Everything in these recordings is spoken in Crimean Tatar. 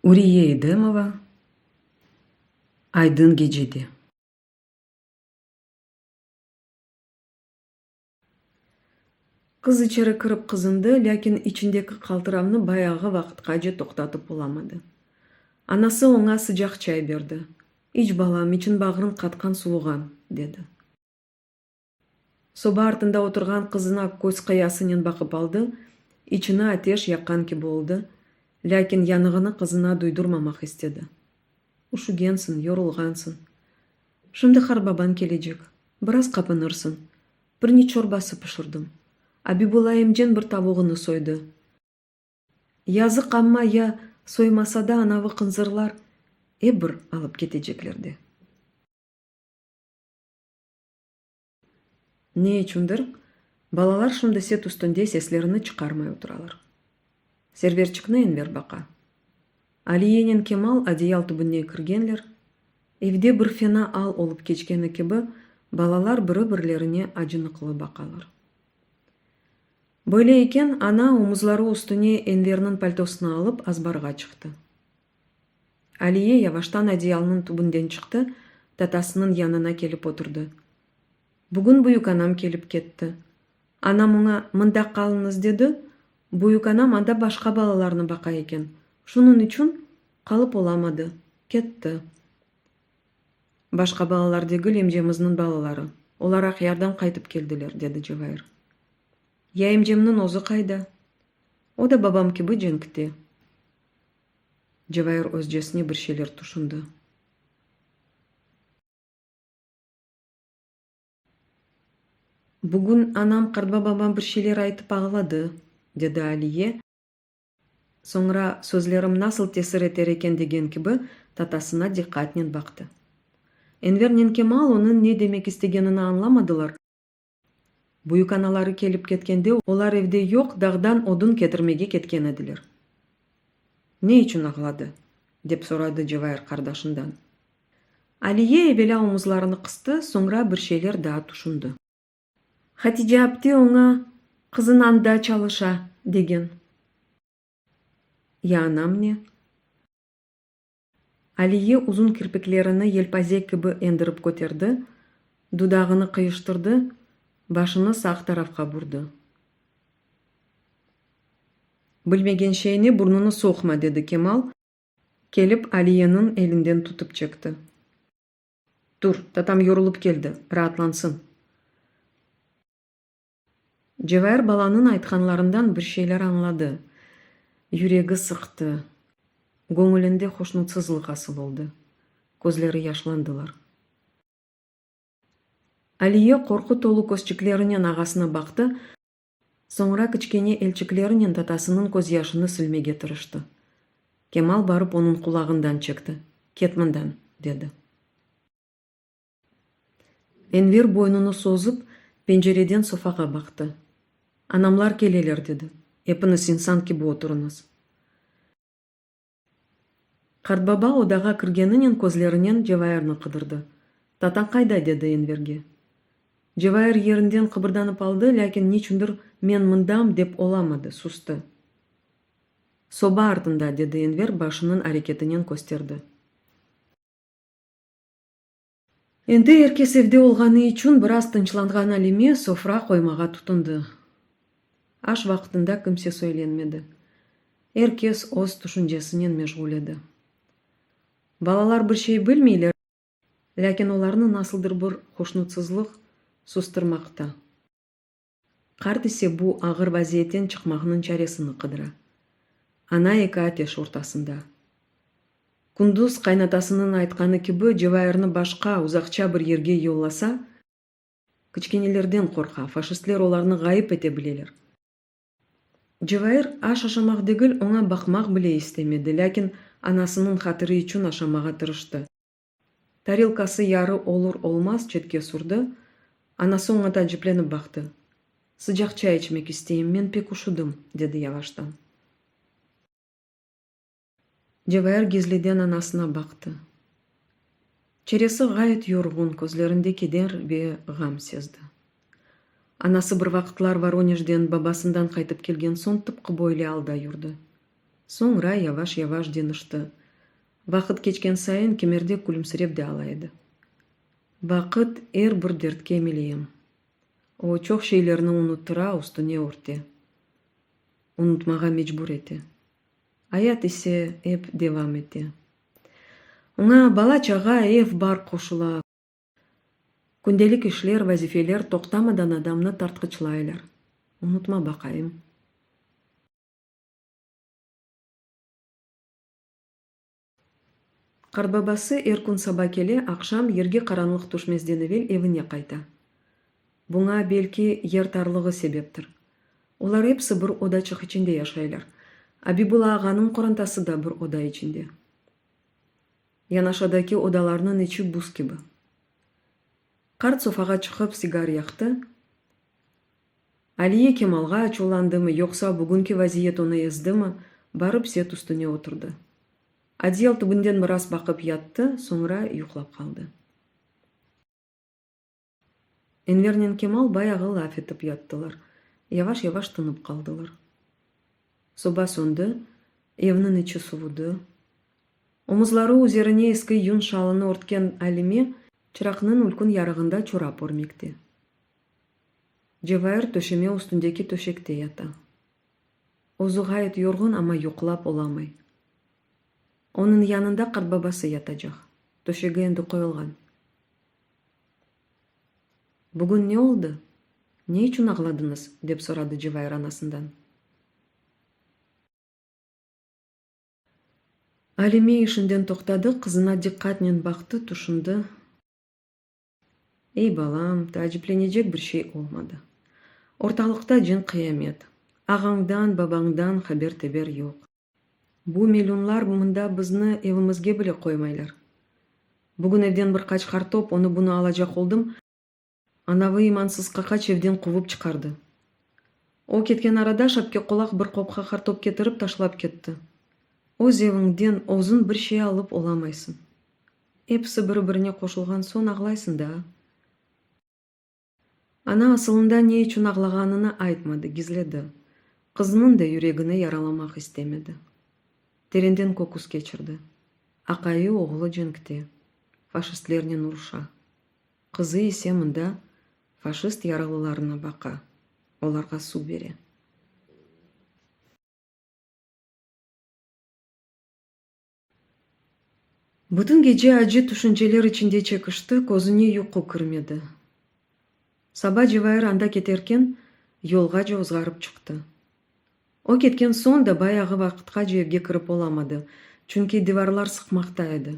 Uriye Edemova Aydın gecede. Qız içeri kirip qızındı, lâkin içindeki qaltıravnı bayağı vaqıtqace toqtatıp olamadı. Anası oña sıcaq çay berdi. İç, balam, içiñ-bağrıñ qatqan suvuğan, dedi. Soba artında oturğan qızına köz qıyasınen baqıp aldı, içini ateş yaqqan kibi oldı, lâkin yanığını qızına duydurmamaq istedi. Üşügensiñ, yorulğansıñ. Şimdi qartbabañ kelecek. Biraz qapınırsıñ. Pirniç çorbası pişirdim. Abibulla emceñ bir tavuğını soydı. Yazıq amma ya soymasa da anavı qınzırlar ep bir alıp ketecekler de. Ne içündir, balalar şimdi set üstünde seslerini çıqarmay oturalar. Serverçikni Enver baqa. Aliyenen Kemal adeyal tübüne kirgenler, evde bir fena al olıp keçkeni kibi, balalar biri-birlerine acınıqlı baqalar. Böyle eken, ana omuzları üstüne Enverniñ paltosını alıp azbarğa çıqtı. Aliye yavaştan adeyalnıñ tübünden çıqtı, tatasınıñ yanına kelip oturdı. Bugün büyükanam kelip ketti. Anam oña, mında qalıñız dedi, büyükanam anda başqa balalarnı baqa eken, şunıñ içün qalıp olamadı, ketti. Başqa balalar degil, emcemizniñ balaları. Olar Aqyardan qaytıp keldiler, dedi Cevair. Ya emcemniñ özü qayda? O da babam kibi cenkte. Cevair özcesine bir şeyler tüşündi. Bugün anam qartbabama bir şeyler aytıp ağladı, dedi Aliye, soñra sözlerim nasıl tesir eter eken degen kibi tatasına diqqatnen baqtı. Envernen Kemal onıñ ne demek istegenini añlamadılar, Büyükanaları kelip ketkende olar evde yoq, dağdan odun ketirmege ketken ediler. Ne içün ağladı? dep soradı Cevair qardaşından. Aliye evelâ omuzlarını qıstı, soñra bir şeyler daa tüşündi. Hatice apte oña, qızıñ anda çalışa, degen. Ya anam ne? Aliye uzun kirpiklerini yelpaze kibi endirip köterdi, dudağını qıyıştırdı, başını sağ tarafqa burdı. Bilmegen şeyine burnunı soqma, dedi Kemal, kelip Aliyeniñ elinden tutıp çekti. Tur, tatam yorulıp keldi, raatlansın. Cevair balanıñ aytqanlarından bir şeyler añladı. Yüregi sıqtı. Göñülinde hoşnutsızlıq asıl oldı. Közleri yaşlandılar. Aliye qorqu tolu közçiklerinen ağasına baqtı, soñra kiçkene elçiklerinen tatasınıñ közyaşını silmege tırıştı. Kemal barıp onıñ qulağından çekti, Ket mından, dedi. Enver boynunı sozıp, pencereden sofağa baqtı. Anamlar keleler, dedi. Epiñiz insan kibi oturıñız. Qartbaba odağa kirgeninen közlerinen Cevairni qıdırdı. Tatañ qayda? dedi Enverge. Cevair yerinden qıbırdanıp aldı, lâkin niçündir men mındam dep olamadı, sustı. Soba artında, dedi Enver, başınıñ areketinen kösterdi. Endi er kes evde olğanı içün biraz tınçlanğan Alime sofra qoymağa tutundı. Aş vaqtında kimse söylenmedi. Er kes öz tüşüncesinen meşğul edi. Balalar bir şey bilmeyler, lâkin olarnı nasıldır bir hoşnutsızlıq sustırmaqta. Qart ise bu ağır vaziyetten çıqmaqnıñ çaresini qıdıra. Ana eki ateş ortasında. Kündüz qaynatasınıñ aytqanı kibi Cevairni başqa, uzaqça bir yerge yollasa, kiçkenelerden qorqa, faşistler olarnı ğayıp ete bileler. Cevair aş aşamaq degil, oña baqmaq bile istemedi, lâkin anasınıñ hatiri içün aşamağa tırıştı. Tarelkası yarı olur-olmaz çetke sürdi, anası oña taaciplenip baqtı. Sıcaq çay içmek isteyim, men pek üşüdim, dedi yavaştan. Cevair gizliden anasına baqtı. Çeresi ğayet yorğun, közlerinde keder ve ğam sezdi. Anası bir vaqıtlar Voronejden babasından qaytıp kelgen soñ tıpqı böyle alda yurdi. Soñra yavaş-yavaş deñişti. Vaqıt keçken sayın kimerde külümsirep de ala edi. Vaqıt er bir dertke meleyem. O, çoq şeylerni unuttıra, üstüne örte. Unutmağa mecbur ete. Ayat ise ep devam ete. Oña bala-çağa, ev, bar qoşula. Kündelik işler, vazifeler toqtamadan adamnı tartqıçlaylar. Unutma baqayım. Qartbabası er kün saba kele, aqşam yerge qaranlıq tüşmezden evel evine qayta. Buña, belki, yer tarlığı sebeptir. Olar episi bir odaçıq içinde yaşaylar. Abibulla ağanıñ qorantası da bir oda içinde. Yanaşadaki odalarnıñ içi buz kibi. Qart sofağa çıqıp sigar yaqtı. Aliye Kemalğa açuvlandımı, yoqsa bugünki vaziyet onı ezdimi, barıp set üstüne oturdı. Adyal tübünden biraz baqıp yattı, soñra yuqlap qaldı. Envernen Kemal bayağı laf etip yattılar, yavaş-yavaş tınıp qaldılar. Soba söndi, evniñ içi suvudı. Omuzları üzerine eski yün şalını örtken Alime çıraqnıñ ülkün yarığında çorap örmekte. Cevair töşeme üstündeki töşekte yata. Özü ğayet yorğun, amma yuqlap olamay. Onıñ yanında qartbabası yatacaq. Töşegi endi qoyulğan. Bugün ne oldı? Ne içün ağladıñız? dep soradı Cevair anasından. Alime işinden toqtadı, qızına diqqatnen baqtı, tüşündi. Ey, balam, taaciplenecek bir şey olmadı. Ortalıqta cin-qıyamet. Ağañdan, babañdan haber-teber yoq. Bu melunlar mında bizni evimizge bile qoymaylar. Bugün evden bir qaç qartop, onı-bunı alacaq oldım, anavı imansız qaqaç evden quvıp çıqardı. O ketken arada şapkequlaq bir qopqa qartop ketirip taşlap ketti. Öz eviñden özüñ bir şey alıp olamaysıñ. Episi biri-birine qoşulğan soñ ağlaysıñ daa. Ana asılında ne içün ağlağanını aytmadı, gizledi. Qızınıñ da yüregini yaralamaq istemedi. Terenden köküs keçirdi. Aqayı, oğlu cenkte, faşistlernen uruşa. Qızı ise mında faşist yaralılarına baqa, olarğa suv bere. Bütün gece acı tüşünceler içinde çekişti, közüne yuqu kirmedi. Saba Cevair anda keterken, yolğace ozğarıp çıqtı. O ketken soñ da bayağı vaqıtqace evge kirip olamadı, çünki divarlar sıqmaqta edi.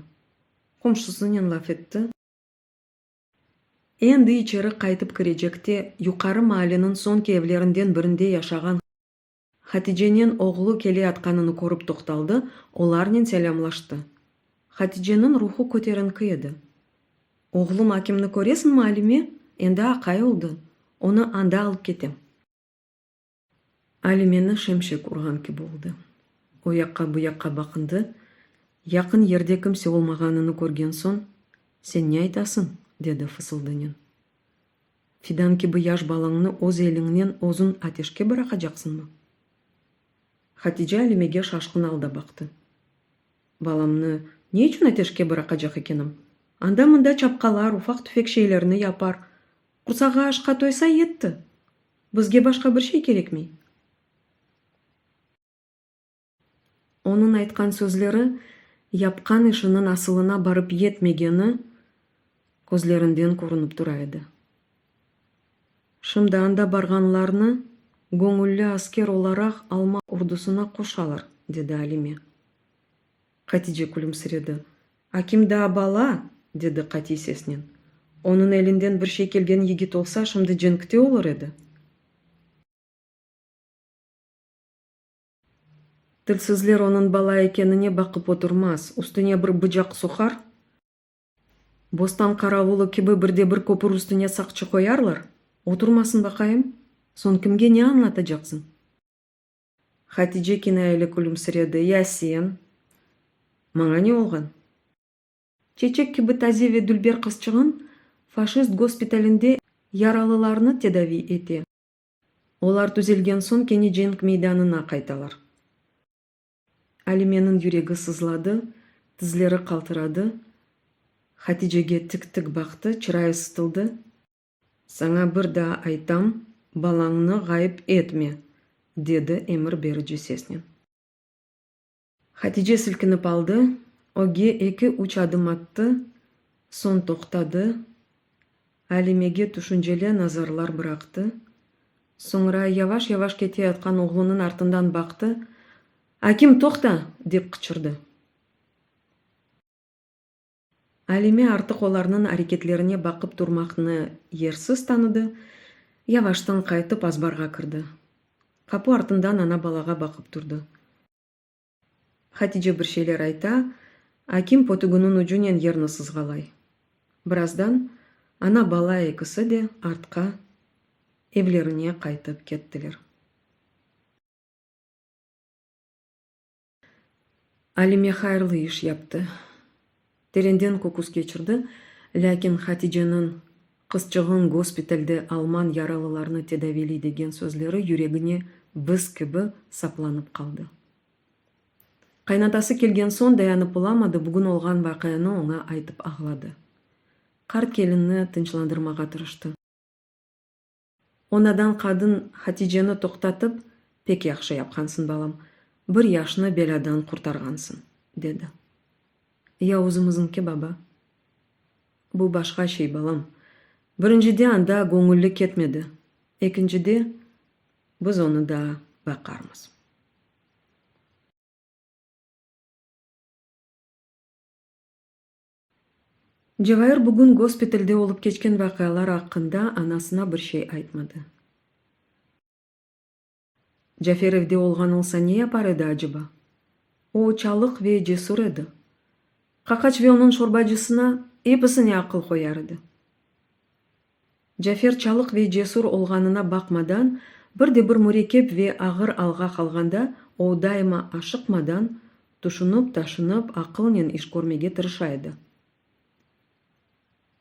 Qomşusınen laf etti. Endi içeri qaytıp kirecekte yuqarı maaleniñ soñki evlerinden birinde yaşağan Haticenen oğlu keleyatqanını körip toqtaldı, olarnen selâmlaştı. Haticeniñ ruhu köterinki edi. Oğlum Akimni köresiñmi, Alime? Endi aqay oldı. Onı anda alıp ketem. Alimeni şemşek urğan kibi oldı. O yaqqa, bu yaqqa baqındı. Yaqın yerde kimse olmağanını körgen soñ, Sen ne aytasıñ? dedi fısıldınen. Fidan kibi yaş balañnı öz eliñnen özüñ ateşke bıraqacaqsıñmı? Hatice Alimege şaşqın alda baqtı. Balamnı ne içün ateşke bıraqacaq ekenim? Anda-mında çapqalar, ufaq-tüfek şeylerni yapar. Qursağı aşqa toysa yetti. Bizge başqa bir şey kerekmey. Onıñ aytqan sözleri yapqan işiniñ asılına barıp yetmegeni közlerinden körünip tura edi. Şimdi anda barğanlarnı göñülli asker olaraq alman ordusına qoşalar, dedi Alime. Hatice külümsiredi. Akim daa bala, dedi qatiy sesnen. Onıñ elinden bir şey kelgen yigit olsa, şimdi cenkte olur edi. Tilsizler onıñ bala ekenine baqıp oturmaz, üstüne bir bıcaq soqar, bostan qaravulı kibi bir de bir köpür üstüne saqçı qoyarlar, oturmasın baqayım, soñ kimge ne añlatacaqsıñ? Hatice kinayeli külümsiredi, Ya sen? Maña ne olğan? Çeçek kibi taze ve dülber qızçığıñ faşist gospitalinde yaralılarnı tedaviy ete. Olar tüzelgen soñ kene cenk meydanına qaytalar. Alimeniñ yüregi sızladı, Tizleri qaltıradı. Haticege tik-tik baqtı, çırayı sıtıldı. Saña bir daa aytam, balañnı ğayıp etme! dedi emir berici sesnen. Hatice silkinip aldı, ögge eki-üç adım attı, soñ toqtadı, Alimege tüşünceli nazarlar bıraqtı, soñra yavaş-yavaş keteyatqan oğlunıñ artından baqtı, Akim, toqta! dep qıçırdı. Alime artıq olarnıñ areketlerine baqıp turmaqnı yersiz tanıdı, yavaştan qaytıp azbarğa kirdi. Qapu artından ana-balağa baqıp turdı. Hatice bir şeyler ayta, Akim potüginiñ ucunen yerni sızğalay. Birazdan ana-bala ekisi de artqa, evlerine qaytıp kettiler. Alime hayırlı iş yaptı. Terenden köküs keçirdi, lâkin Haticeniñ qızçığıñ gospitalde alman yaralılarnı tedaviyley degen sözleri yüregine biz kibi saplanıp qaldı. Qaynatası kelgen soñ dayanıp olamadı, bugün olğan vaqianı oña aytıp ağladı. Qart kelinni tınçlandırmağa tırıştı. Onadan qadın Haticeni toqtatıp, Pek yahşı yapqansıñ, balam, bir yaşnı belâdan qurtarğansıñ, dedi. Ya özümiziñki, baba? Bu başqa şey, balam. Birincide anda göñülli ketmedi, ekincide biz onı daa baqarmız. Cevair bugün gospitalde olıp keçken vaqialar aqqında anasına bir şey aytmadı. Cafer evde olğan olsa ne yapar edi aceba? O, çalıq ve cesür edi. Qaqaç ve onıñ şorbacısına, episine aqıl qoyar edi. Cafer çalıq ve cesür olğanına baqmadan, bir de bir mürekkep ve ağır alğa qalğanda, o daima aşıqmadan, tüşünip-taşınıp, aqılnen iş körmege tırışa edi.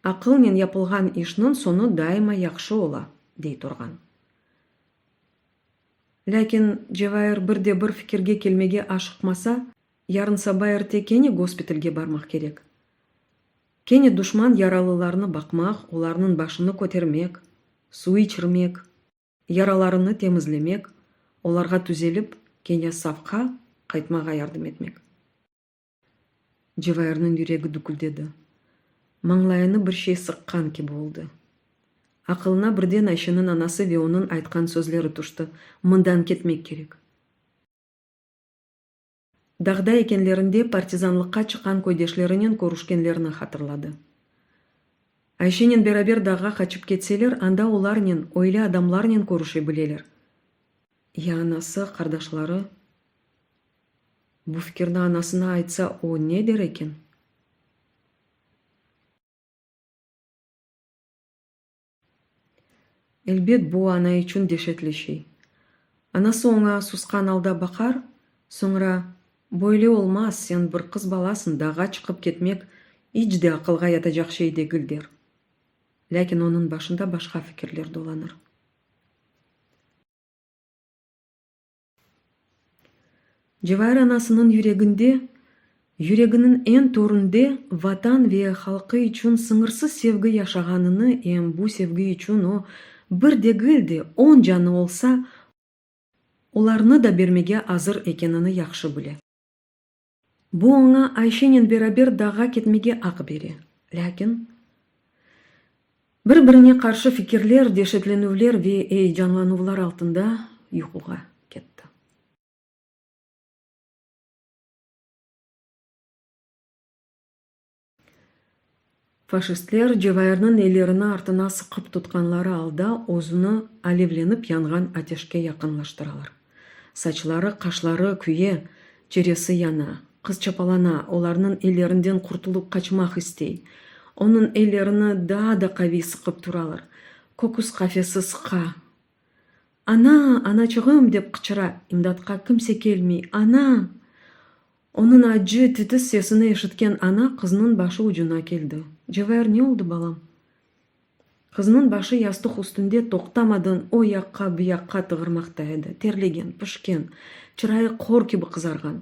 Aqılnen yapılğan işniñ soñu daima yahşı ola, dey turğan. Lâkin Cevair bir de bir fikirge kelmege aşıqmasa, yarın saba erte kene gospitalge barmaq kerek. Kene duşman yaralılarnı baqmaq, olarnıñ başını kötermek, suv içirmek, yaralarını temizlemek, olarğa tüzelip, kene safqa qaytmağa yardım etmek. Cevairniñ yüregi düküldedi. Mañlayını bir şey sıqqan kibi oldı. Aqılına birden Ayşeniñ anası ve onıñ aytqan sözleri tüşti, Mından ketmek kerek. Dağda ekenlerinde partizanlıqqa çıqqan köydeşlerinen körüşkenlerini hatırladı. Ayşenen beraber dağğa qaçıp ketseler, anda olarnen, öyle adamlarnen körüşe bileler. Ya anası, qardaşları? Bu fikirni anasına aytsa, o ne der eken? Elbet, bu ana içün deşetli şey. Anası oña susqan alda baqar, soñra, Böyle olmaz, sen bir qız balasıñ, dağğa çıqıp ketmek iç de aqılğa yatacaq şey degil, der. Lâkin onıñ başında başqa fikirler dolanır. Cevair anasınıñ yüreginde, yüreginiñ eñ töründe Vatan ve halqı içün sıñırsız sevgi yaşağanını em bu sevgi içün o, bir degil de, on canı olsa, olarnı da bermege azır ekenini yahşı bile. Bu oña Ayşenen beraber dağğa ketmege aq bere. Lâkin bir-birine qarşı fikirler, deşetlenüvler ve eyecanlanuvlar altında yuquğa ketti. Faşistler Cevairniñ ellerini artına sıqıp tutqanları alda özüni alevlenip yanğan ateşke yaqınlaştıralar. Saçları, qaşları küye, çeresi yana. Qız çapalana, olarnıñ ellerinden qurtulıp qaçmaq istey. Onıñ ellerini daa da qaviy sıqıp turalar. Köküs qafesi sıqa. Ana, anaçığım! dep qıçıra, imdatqa kimse kelmey. Ana! Onıñ accı, titiz sesini eşitken ana qıznıñ başı ucuna keldi. Cevair, ne oldı, balam? Qıznıñ başı yastıq üstünde toqtamadan o yaqqa, bu yaqqa tığırmaqta edi. Terlegen, pişken, çırayı qor kibi qızarğan.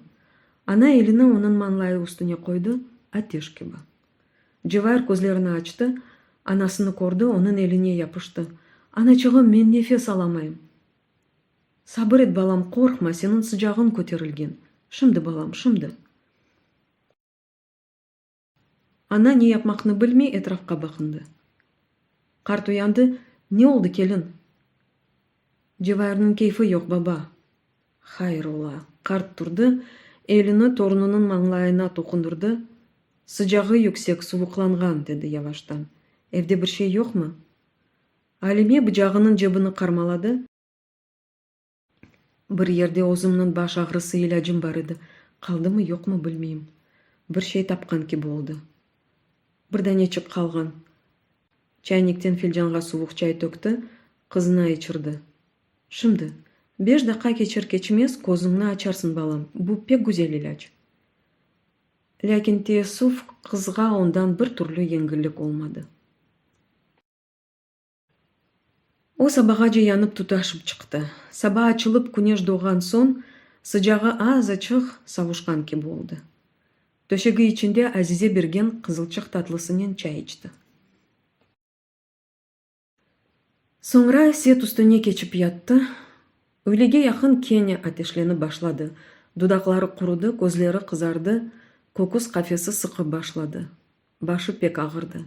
Ana elini onıñ mañlayı üstüne qoydı, ateş kibi. Cevair közlerini açtı, anasını kördi, onıñ eline yapıştı. Anaçığım, men nefes alamayım. Sabır et, balam, qorqma, seniñ sıcağıñ köterilgen. Şimdi, balam, şimdi. Ana ne yapmaqnı bilmey, etrafqa baqındı. Qart uyandı, Ne oldı, kelin? Cevairniñ keyfi yoq, baba. Hayır ola. Qart turdı, elini torunınıñ mañlayına toqundırdı, Sıcağı yüksek, suvuqlanğan, dedi yavaştan. Evde bir şey yoqmı? Alime bıcağınıñ cebini qarmaladı. Bir yerde özümniñ baş ağrısı ilâcım bar edi, qaldımı-yoqmı bilmeyim. Bir şey tapqan kibi oldı. Bir daneçik qalğan. Çaynikten filcanğa suvuq çay tökti, qızına içirdi. Şimdi, beş daqqa keçer-keçmez közüñni açarsıñ, balam, bu pek güzel ilâc. Lâkin teessüf, qızğa ondan bir türlü yengillik olmadı. O sabağace yanıp tutaşıp çıqtı. Saba açılıp küneş doğğan soñ, sıcağı azaçıq savuşqan kibi oldı. Töşegi içinde Azize bergen qızılçıq tatlısınen çay içti. Soñra set üstüne keçip yattı. Üylege yaqın kene ateşlenip başladı. Dudaqları qurudı, közleri qızardı, köküs qafesi sıqıp başladı. Başı pek ağırdı.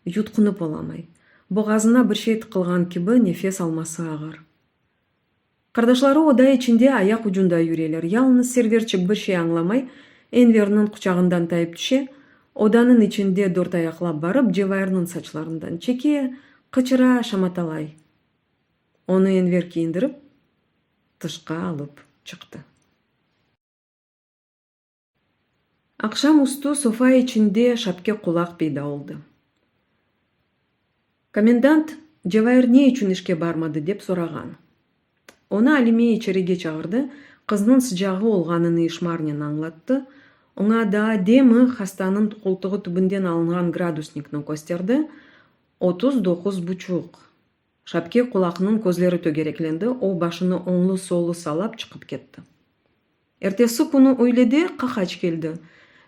Yutqunıp olamay. Boğazına bir şey tıqılğan kibi nefes alması ağır. Qardaşları oda içinde ayaq ucunda yüreler. Yalıñız Serverçik bir şey añlamay, Enverniñ quçağından tayıp tüşe, odanıñ içinde dörtayaqlap barıp Cevairniñ saçlarından çeke, qıçıra, şamatalay. Onı Enver kiyindirip, tışqa alıp çıqtı. Aqşam üstü sofa içinde şapke qulaq peyda oldı. Komendant, Cevair ne içün işke barmadı, dep sorağan. Onı Alime içerige çağırdı, qıznıñ sıcağı olğanını işmarnen añlattı, oña daa demi hastanıñ qoltuğı tübünden alınğan gradusnikni kösterdi, 39 buçuq. Şapke qulaqnıñ közleri tögereklendi, o başını oñlu-sollu sallap çıqıp ketti. Ertesi künü üylede qaqaç keldi.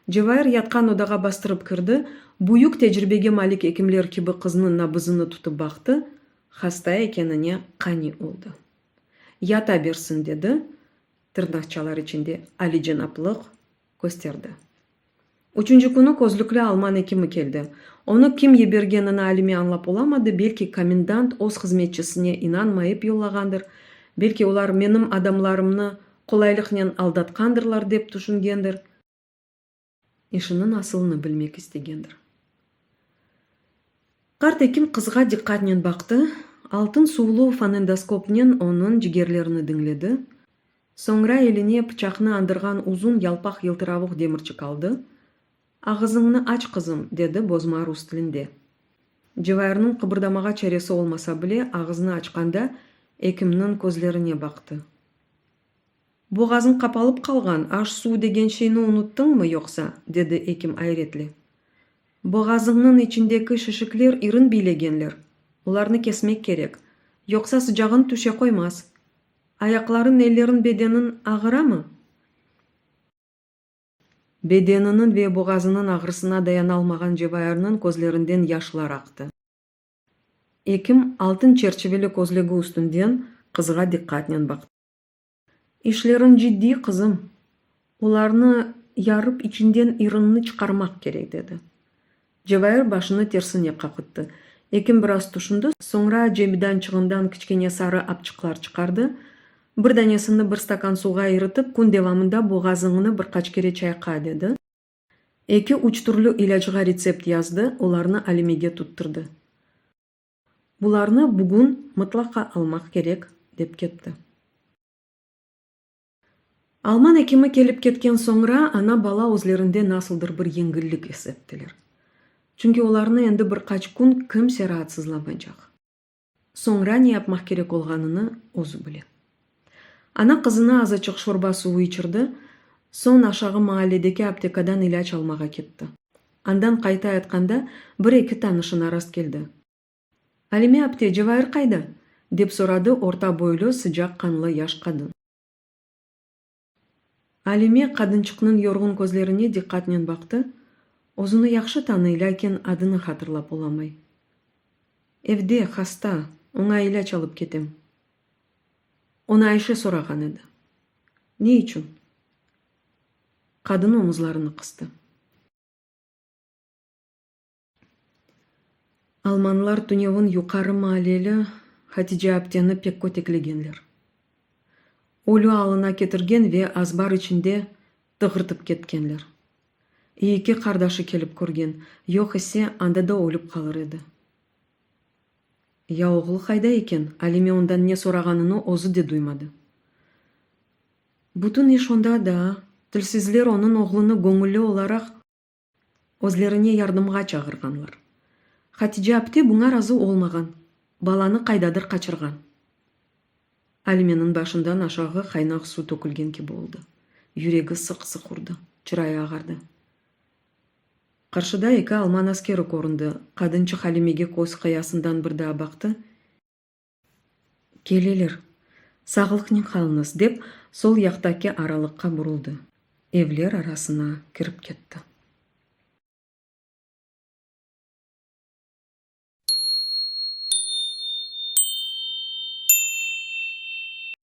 Cevair yatqan odağa bastırıp kirdi, büyük tecribege malik ekimler kibi qıznıñ nabızını tutıp baqtı, hasta ekenine qani oldı. Yata bersin, dedi, tırnaqçalar içinde alicenaplıq kösterdi. Üçünci künü közlükli alman ekimi keldi. Onı kim yibergenini Alime añlap olamadı, belki komendant öz hızmetçisine inanmayıp yollağandır, belki olar menim adamlarımnı qolaylıqnen aldatqandırlar dep tüşüngendir, işiniñ asılını bilmek istegendir. Qart ekim qızğa diqqatnen baqtı, altın suvlu fonendoskopnen onıñ cigerlerini diñledi, Soñra eline pıçaqnı andırğan uzun yalpaq yıltıravuq demirçik aldı, Ağızıñnı aç, qızım, dedi bozma rus tilinde. Cevairniñ qıbırdamağa çaresi olmasa bile, ağızını açqanda ekimniñ közlerine baqtı. Boğazıñ qapalıp qalğan, aş-suv degen şeyni unuttıñmı yoqsa? dedi ekim ayretle. Boğazıñnıñ içindeki şişikler irin biylegenler, olarnı kesmek kerek, yoqsa sıcağıñ tüşe qoymaz. Ayaqlarıñ, elleriñ, bedeniñ ağıramı? Bedeniniñ ve boğazınıñ ağrısına dayanalmağan Cevairniñ közlerinden yaşlar aqtı. Ekim altın çerçiveli közlügi üstünden qızğa diqqatnen baqtı. İşleriñ ciddiy, qızım. Olarnı yarıp içinden irinni çıqarmaq kerek, dedi. Cevair başını tersine qaqıttı. Ekim biraz tüşündi, soñra cemidançığından kiçkene sarı apçıqlar çıqardı. Bir danesini bir stakan suvğa iritip, kün devamında boğazıñnı bir qaç kere çayqa, dedi. Eki-üç türlü ilâcğa retsept yazdı, olarnı Alimege tuttırdı. Bularnı bugün mıtlaqa almaq kerek, dep ketti. Alman ekimi kelip ketken soñra, ana-bala özlerinde nasıldır bir yengillik is ettiler. Çünki olarnı endi bir qaç kün kimse raatsızlamaycaq. Soñra ne yapmaq kerek olğanını özü bile. Ana qızına azaçıq şorba suvu içirdi, soñ aşağı maalledeki aptekadan ilâc almağa ketti. Andan qaytayatqanda bir-eki tanışına rastkeldi. Alime apte, Cevair qayda? dep soradı orta boylu, sıcaq qanlı yaş qadın. Alime qadınçıqnıñ yorğun közlerine diqqatnen baqtı, özüni yahşı tanıy, lâkin adını hatırlap olamay. Evde, hasta, oña ilâc alıp ketem. Onı Ayşe sorağan edi. Ne içün? Qadın omuzlarını qıstı. Almanlar tünevin yuqarı maaleli Hatice apteni pek köteklegenler. Ölü alına ketirgen ve azbar içinde tığırtıp ketkenler. İyi ki, qardaşı kelip körgen, yoq ise, anda da ölüp qalır edi. Ya oğlu qayda eken, Alime ondan ne sorağanını özü de duymadı. Bütün iş onda daa, tilsizler onıñ oğlunı göñülli olaraq özlerine yardımğa çağırğanlar. Hatice apte buña razı olmağan, balanı qaydadır qaçırğan. Alimeniñ başından aşağı qaynaq suv tökülgen kibi oldı. Yüregi sıq-sıq urdı, çırayı ağardı. Qarşıda eki alman askeri köründi. Qadınçıq Alimege köz qıyasından bir daa baqtı. Keleler. Sağlıqnen qalıñız, dep, sol yaqtaki aralıqqa buruldı, evler arasına kirip ketti.